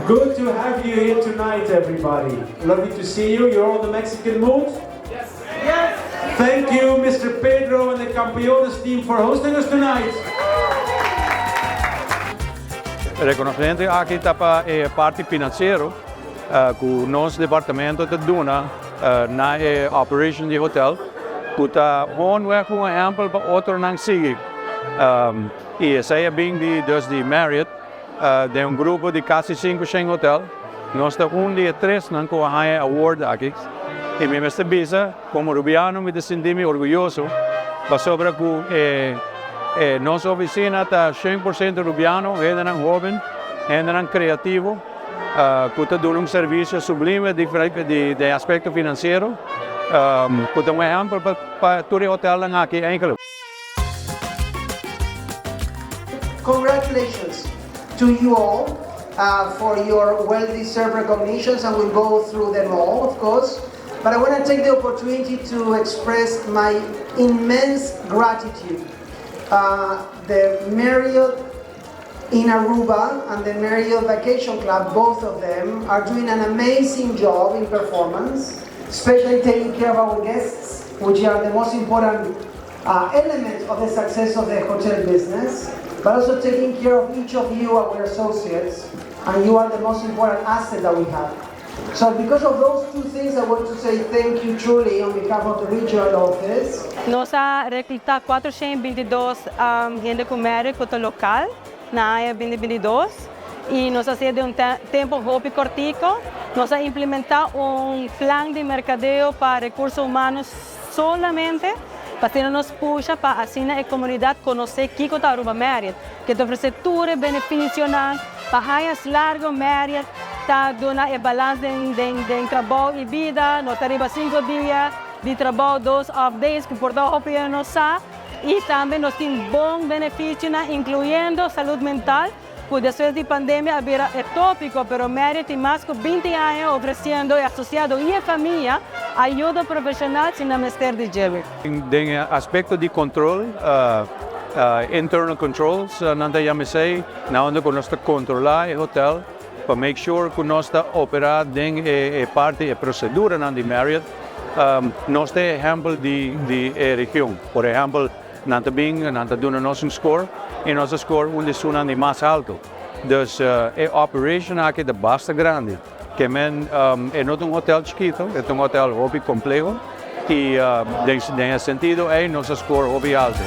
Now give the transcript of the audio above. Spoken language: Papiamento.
Good to have you here tonight, everybody. Lovely to see you. You're all the Mexican mood? Yes. Yes. Thank you, Mr. Pedro and the Campeones team for hosting us tonight. Reconocimento aki ta pa e parti financiero cu nos departamento ta duna na e operation di hotel cu ta gewoon un ehempel pa otronan sigui. Y esey a bin di dus di Marriott den un grupo di casi 500 hotel. Nos ta un di e tres nan cu a haya award aki. Y mi mester bisa, como Rubiano mi ta sinti mi orguyoso pasobra cu e nos oficina ta 100% Rubiano, hendenan hoben, hendenan creativo, cu ta duna un servicio sublime di aspecto financiero, cu ta un ehempel pa tur e hotelnan aki eigenlijk. Congratulations to you all for your well-deserved recognitions, and we'll go through them all, of course. But I want to take the opportunity to express my immense gratitude. The Marriott in Aruba and the Marriott Vacation Club, both of them, are doing an amazing job in performance, especially taking care of our guests, which are the most important element of the success of the hotel business, but also taking care of each of you, our associates, and you are the most important asset that we have. So because of those two things, I want to say thank you truly on behalf of the regional office. Nos a recluta 422 hende cu Marriott local na aña 2022 y nos a haci den un tempo hopi cortico. Nos a implementa un plan di mercadeo pa recurso humano solamente pa nos pusha pa asina e comunidad conoce kico ta Aruba Marriott, cu ta ofrece tur beneficio pa aña largo. Marriott ta duna e balance di trabou y bida, no ta riba 5 dia di trabou, 2 off days, cu por ta hopi no sa, y tambe nos tin bon beneficio, incluyendo salud mental, cu despues di pandemia a bira e topico, pero Marriott tin mas cu 20 aña ofreciendo asociado y famia ayudo profesional sin mester di dje. Den aspecto di control, internal controls, nan ta yama esey, na unda cu nos ta controla e hotel, pa make sure cu nos ta opera den e parti e procedura di Marriott, nos ta ehempel di region. Por ehempel, nan ta bin, nan ta duna nos un score, y nos score un di e mas halto. Dus e operation aki ta basta grandi. Kiermen e no un hotel chikito, e un hotel hopi compleho y den sentido ey nos score hopi halto.